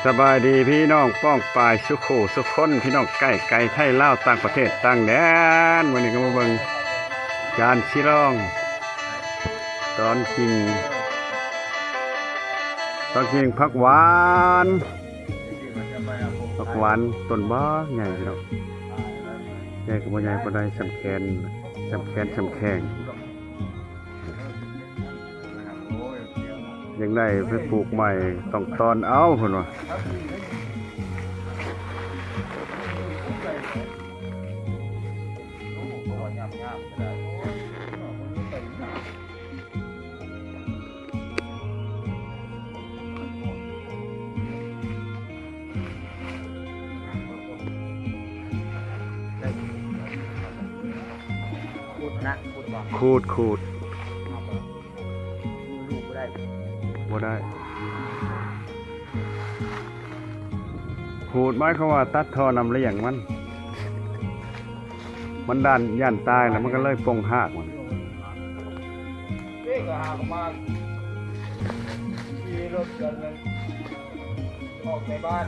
ສະບາຍດີພີ່ນ້ອງປ້ອງປາຍສູ່ຄູ່ສູ່ຄົນ ພີ່ນ້ອງໃກ້ໄກ ໄທລາວ ຕ່າງປະເທດຕ່າງແດນ. ມື້ນີ້ກໍມາເບິ່ງຈານສີລອງ ຕອນກິນ ຕອນກິນຜັກຫວານ ຜັກຫວານຕົ້ນບັກໃຫຍ່ພີ່ນ້ອງ ໃຫຍ່ກໍບໍ່ໃຫຍ່ປານໃດ ສ່ຳແຂນ ສ່ຳແຂນສ່ຳແຂ້ງ. ຢາກໄດ້ໄປປູກໃໝ່ ຕ້ອງຕອນເອົາ ເພິ່ນວ່າ. ຂູດນະ ຂູດບໍ່? ຂູດ ຂູດ ຂູດບໍ່ໄດ້ ບໍ່ໄດ້. ຂູດໝາຍຄວາມວ່າຕັດທໍ່ນ້ຳລ້ຽງມັນ ມັນດ້ານ ຢ້ານຕາຍແລ້ວ ມັນກໍເລີຍປົ່ງຮາກມັນ. ເດ້ກໍຫາກໍມາຂີ່ລົດກັນນັ້ນ ອອກແຕ່ບ້ານ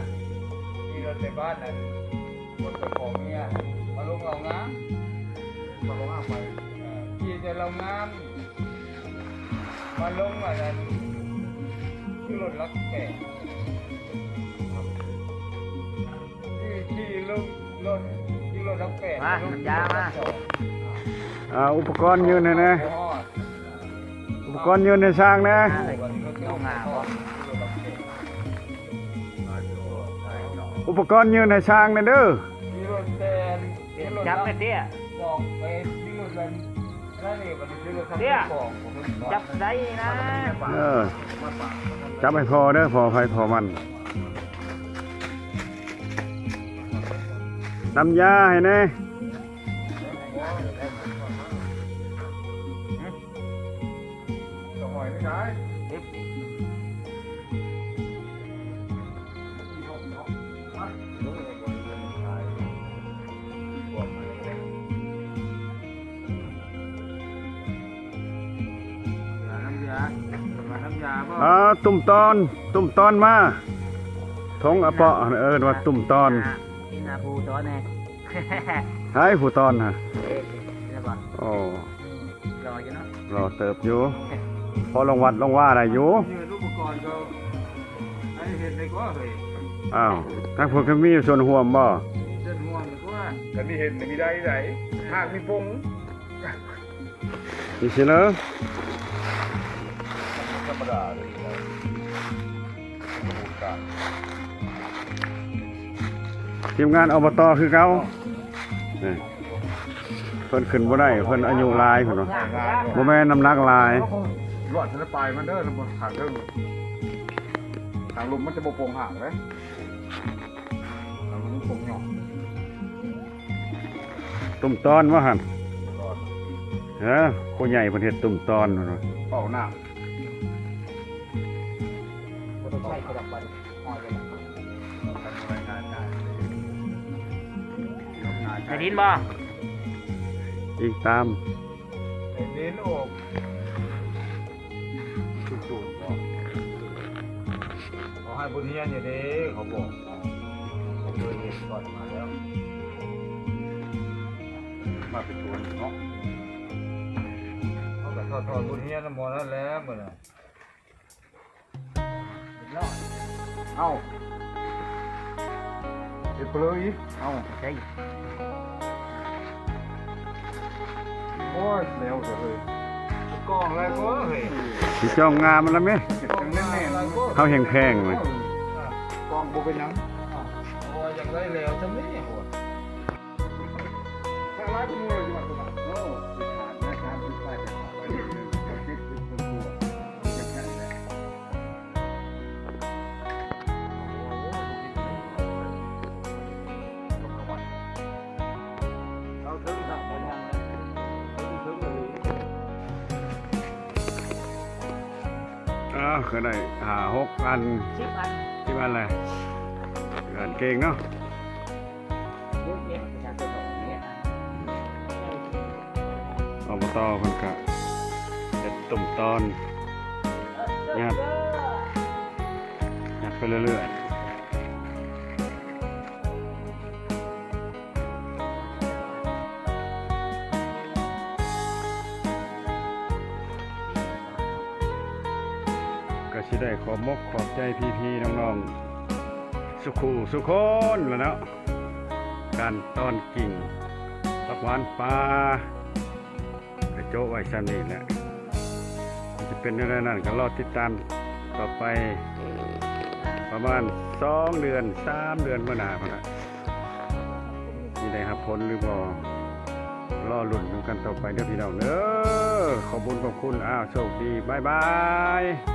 ຂີ່ລົດແຕ່ບ້ານນັ້ນ ລົດໄປຂໍເມຍ ມາລົງເລົ່າງາມ ມາລົງເອົາໄປ ເອີ ຂີ່ແຕ່ເລົ່າງາມ ມາລົງອັນນັ້ນ ຢູ່ລົດຫຼັກແປດ ທີ່ ທີ່ລົງລົດ ຢູ່ລົດຫຼັກແປດ ມາ ມາລົງ ນ້ຳຢາມາ ອ່າ ອຸປະກອນຍື່ນໃຫ້ແດ່ ບໍ່ຮອດ ອຸປະກອນຍື່ນໃຫ້ຊ່າງແດ່ ອ່າ ລົດ ລົດ ລົດ ລົດຫຼັກແປດ ອຸປະກອນຍື່ນໃຫ້ຊ່າງແດ່ເດີ ຈັບແມ່ເຕ້ຍ ຈອກໄປຢູ່ນັ້ນ ເຕ້ຍ ຈັບໃສ່ນະ ເອີ ຈັບໃຫ້ພໍເດີ ພໍໃຜພໍມັນ ນ້ຳຢາໃຫ້ແດ່. ອ່າ ຕຸ້ມຕອນ ຕຸ້ມຕອນມາ ຖົງອະເປາະ ເອີ້ນວ່າຕຸ້ມຕອນ ກິນນະ ຜູ້ຕອນແດ່ ໃຜຜູ້ຕອນຫະ? ໂອ້ ອືມ ຫຼໍ່ຢູ່ເນາະ ຫຼໍ່ເຕີບຢູ່ ພໍລົງວັດລົງວາໄດ້ຢູ່ ມີອຸປະກອນກໍໃຫ້ເຮັດໄດ້ກໍເຮີ້ຍ ອ້າວ ທາງເພິ່ນກໍມີສ່ວນຮ່ວມບໍ່? ມີສ່ວນຮ່ວມກໍ ກໍມີເຮັດມີໄດ້ໄດ໋ ຫາກມີປົງ ນີ້ຊິເລີ ທຳມະດາເລີຍ ທີມງານ ອບຕ ຄືເກົ່າ ນີ້ ເພິ່ນຂຶ້ນບໍ່ໄດ້ ເພິ່ນອາຍຸຫຼາຍ ເພິ່ນວ່າ ບໍ່ແມ່ນ ນ້ຳໜັກຫຼາຍ ລອດທະນະປາຍມັນເດີ ທາງເທິງ ທາງລຸ່ມມັນຈະບໍ່ໂປ່ງຫາກເດ້ ທາງລຸ່ມໂປ່ງຫຍໍ້. ຕຸ້ມຕອນບໍ່ຫັ້ນ? ເອີ ຜູ້ໃຫຍ່ເພິ່ນເຮັດຕຸ້ມຕອນ ເປົ່ານ້ຳ ບໍ່ຕ້ອງໃຊ້ກະດານບັດ ໄດ້ຍິນບໍ່? ອີງຕາມ ໄດ້ຍິນ ໂອ້ ສຸດໆ ເນາະ ເຂົາໃຫ້ບົດຮຽນຢູ່ເດ້ ເຂົາບອກ ເຂົາເຄີຍເຮັດກ່ອນມາແລ້ວ ມາເປັນຕົວເນາະ ເຂົາກໍຖອດ ຖອດບົດຮຽນນຳໝໍນັ້ນແຫຼະ ມື້ນັ້ນ ເອົາ ເຮັດເພີອີກ ເອົາ ໃສ່ ໂອ້ຍ ແລ້ວເດີເຮີ້ຍ ກ້ອງແລ້ວເຮີ້ຍ ຊິຈ້ອງງາມມັນລະແມ່ ເຮັດຈັ່ງແໜ້ນໆ ເຮົາແຮງແພງເວີຍ ກ້ອງບໍ່ເປັນຫຍັງ ໂອ້ຍ ຢາກໄດ້ແລ້ວຊ່ຳນີ້ ໂອ້ຍ ຖ້າຫຼາຍກວ່າໝູ່ຢູ່ວ່າ ໂອ້ ສາມສິບ ສາມສິບປາຍ ເຈັດສິບກວ່າ ເຈັດສິບກວ່າ ຢ່າງນັ້ນແຫຼະ. ອ້າວ ກໍໄດ້ຫ້າຫົກອັນ ສິບອັນ ສິບອັນແຫຼະ ອັນເກັ່ງເນາະ. ອບຕ ເພິ່ນກະເຮັດຕຸ້ມຕອນ ຍັດ ຍັດໄປເລື້ອຍໆ. ຊິໄດ້ຂອບມົກຂອບໃຈພີ່ໆນ້ອງໆ ສຸຄູ່ສຸຄົນລະເນາະ. ການຕອນກິ່ງຜັກຫວານປ່າ ກະໂຈະໄວ້ຊ່ຳນີ້ແຫຼະ. ມັນຈະເປັນແນວໃດນັ້ນ ກະລໍຕິດຕາມຕໍ່ໄປ ປະມານສອງເດືອນ ສາມເດືອນມື້ໜ້າພຸ້ນລະ ຊິໄດ້ຮັບຜົນຫຼືບໍ່ ລໍລຸ້ນນຳກັນຕໍ່ໄປເດີພີ່ນ້ອງເດີ. ຂອບບຸນຂອບຄຸນ ອ້າວ ໂຊກດີ ບາຍບາຍ.